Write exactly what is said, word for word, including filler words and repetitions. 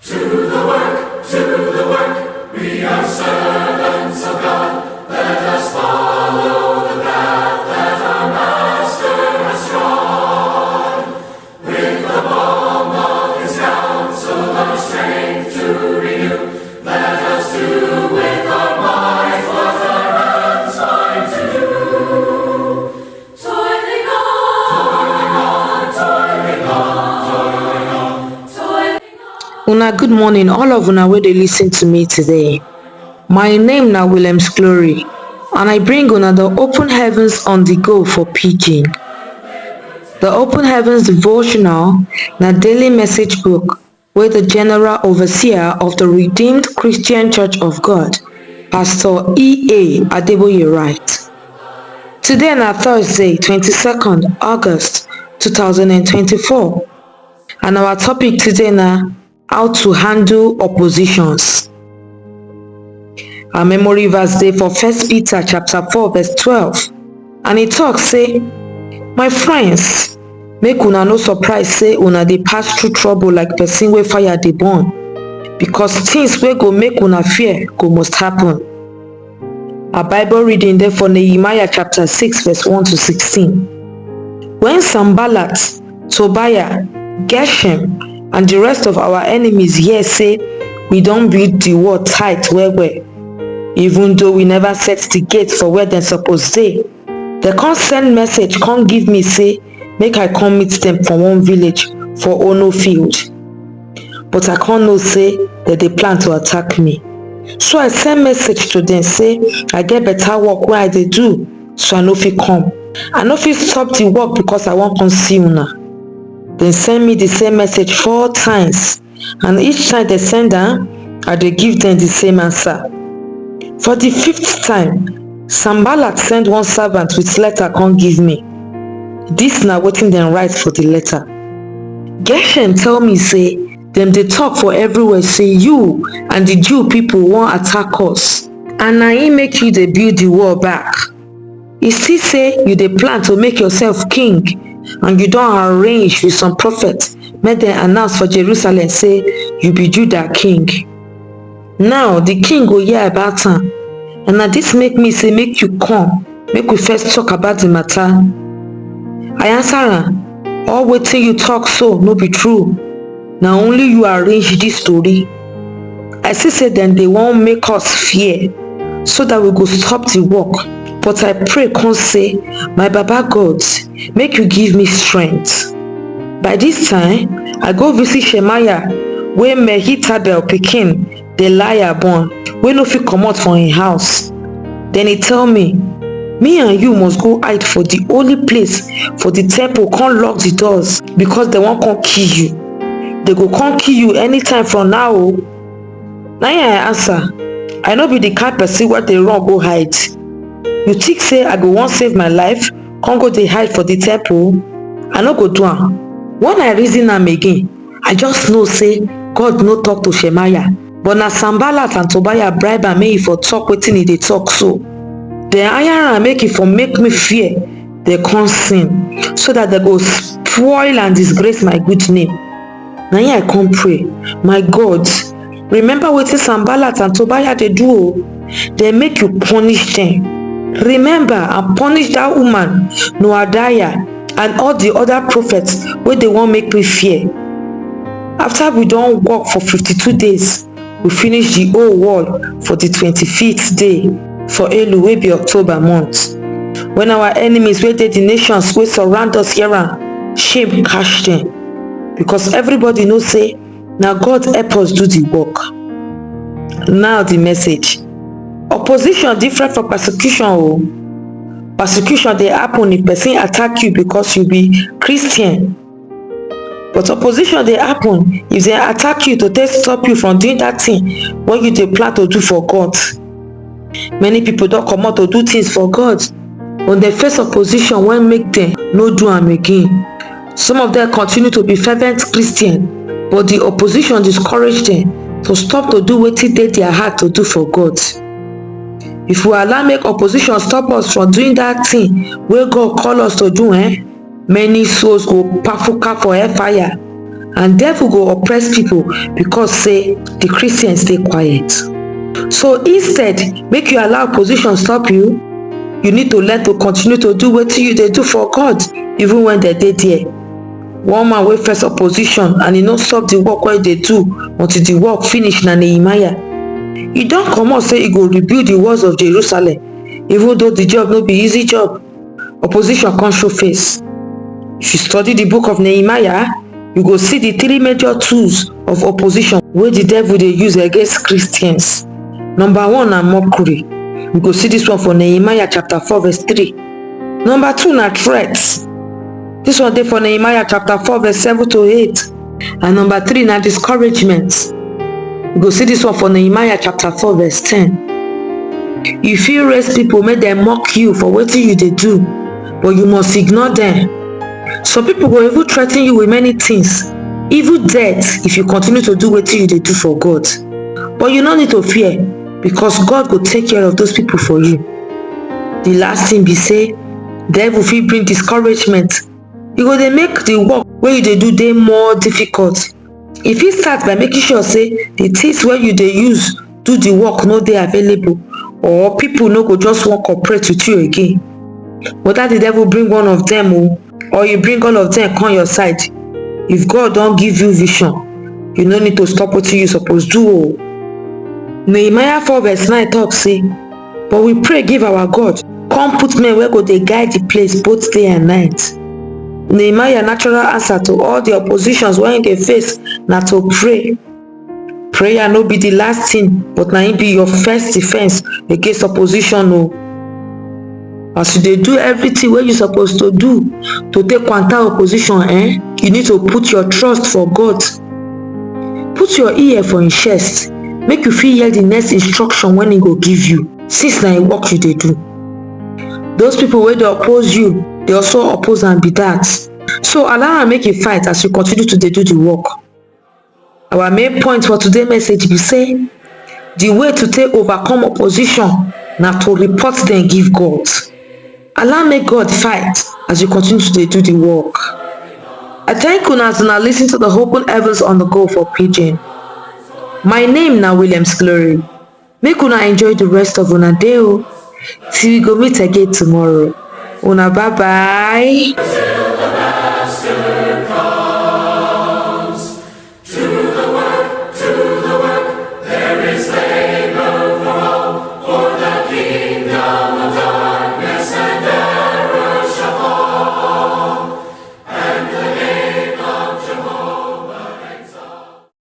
To the work, to the work, we are servants of God. Let us follow the path that our Master has trod. With the balm of his counsel our strength to renew, let us do with our might what our hands find to do. Toiling on, toiling on, toiling on, toiling on, toiling on. Una good morning, all of una wey dey listen to me today. My name na Williams Glory, and I bring una the Open Heavens on the Go for Pidgin. The Open Heavens devotional na daily message book wey the General Overseer of the Redeemed Christian Church of God, Pastor E A Adeboye, write. Today na Thursday, twenty-second August two thousand and twenty-four, and our topic today na how to handle oppositions. Our memory verse dey for First Peter chapter four verse twelve, and e talk say, "My friends, make una no surprise say una dey pass through trouble like person wey fire dey burn, because things wey go make una fear go must happen." Our Bible reading dey for Nehemiah chapter six verse one to sixteen. When Sanballat, Tobiah, Geshem, and the rest of our enemies hear say we don build the wall tight well well, even though we never set the gate for where dem suppose dey, dem come send message come give me say make I come meet dem for one village for Ono field. But I come know say dem dey plan to attack me. So I send message to dem say I get better work wey I dey do, so I no fit come. I no fit stop the work because I wan come see una. Dem send me the same message four times, and each time dem send am, I dey give dem the same answer. For the fifth time, Sanballat send one servant with letter come give me. This na wetin dem write for the letter. Geshem tell me say dem dey talk for everywhere say you and the Jew people wan attack us, and na im make you dey build the wall back. E still say you dey plan to make yourself king, and you don arrange with some prophets make dem announce for Jerusalem say you be Judah king. Now the king go hear about am, and na this make me say make you come, make we first talk about the matter. I answer am, "All wetin you talk so no be true. Na only you arrange this story." I see say dem dey wan make us fear so that we go stop the work. But I pray come say, "My Baba God, make you give me strength." By this time, I go visit Shemaiah wey Mehetabel pikin Deliah born, wey no fit comot for im house. Then he tell me, "Me and you must go hide for the holy place for the temple, come lock the doors, because dem wan come kill you. Dem go come kill you anytime from now o." Na im I answer, "I no be the kind person wey dey run go hide. You think say I go wan save my life, come go dey hide for the temple? I no go do am." When I reason am again, I just know say God no talk to Shemaiah, but na Sanballat and Tobiah bribe am make e for talk wetin e dey talk so. Dem hire am make e for make me fear dem come sin, so that dem go spoil and disgrace my good name. Na im I come pray, "My God, remember wetin Sanballat and Tobiah dey do o. Dem make you punish dem. Remember and punish that woman, Noadiah, and all the other prophets wey dey wan make me fear." After we don work for fifty-two days, we finish the whole wall for the twenty-fifth day for Elul, wey be October month. When our enemies wey dey the nations wey surround us hear am, shame catch dem, because everybody know say na God help us do the work. Now the message. Opposition different from persecution o. Persecution dey happen if person attack you because you be Christian. But opposition dey happen if dem attack you to take stop you from doing that thing wey you dey plan to do for God. Many people don comot to do things for God, but dem face opposition wey make dem no do am again. Some of them continue to be fervent Christian, but the opposition discourage them to stop to do wetin dey their heart to do for God. If we allow make opposition stop us from doing that thing wey God call us to do, eh, many souls go kpafuka for hellfire, and devil go oppress people because say the Christians dey quiet. So instead, make you allow opposition stop you, you need to learn to continue to do wetin you dey do for God, even when dem dey there. One man wey face opposition and e no stop the work wey e dey do until the work finish na Nehemiah. E don comot say e go rebuild the walls of Jerusalem, even though the job no be easy job. Opposition come show face. If you study the book of Nehemiah, you go see the three major tools of opposition wey the devil dey use against Christians. Number one na mockery. We go see this one for Nehemiah chapter four verse three. Number two na threats. This one dey for Nehemiah chapter four verse seven to eight. And number three na discouragement. We go see this one for Nehemiah chapter four verse ten. You fit raise people make dem mock you for wetin you dey do, but you must ignore them. Some people go even threaten you with many things, even death, if you continue to do wetin you dey do for God. But you no need to fear, because God go take care of those people for you. The last thing be say, devil fit bring discouragement. E go dey make the work wey you dey do dey more difficult. E fit start by making sure say the things wey you dey use do the work no dey available, or people no go just wan cooperate with you again. Whether the devil bring one of them o, or you bring all of them come your side, if God don give you vision, you no need to stop wetin you suppose do o. Nehemiah four verse nine talk say, but we pray give our God, come put men wey go dey guide the place both day and night. Nehemiah natural answer to all the oppositions wey he dey face na to pray. Prayer no be the last thing, but na im be your first defense against opposition o. As you dey do everything wey you suppose to do to take counter opposition, eh, you need to put your trust for God. Put your ear for im chest, make you fit hear the next instruction wey he go give you, since na im work you dey do. Those people wey dey oppose you dey also oppose am be that. So allow am make e fight as you continue to dey do the work. Our main point for today message be say the way to take overcome opposition na to report them give God. Allow make God fight as you continue to dey do the work. I thank una as una listen to the Open Heavens on the Go for Pidgin. My name na Williams Glory. Make una enjoy the rest of una day o. Till we go meet again tomorrow. Una bye bye.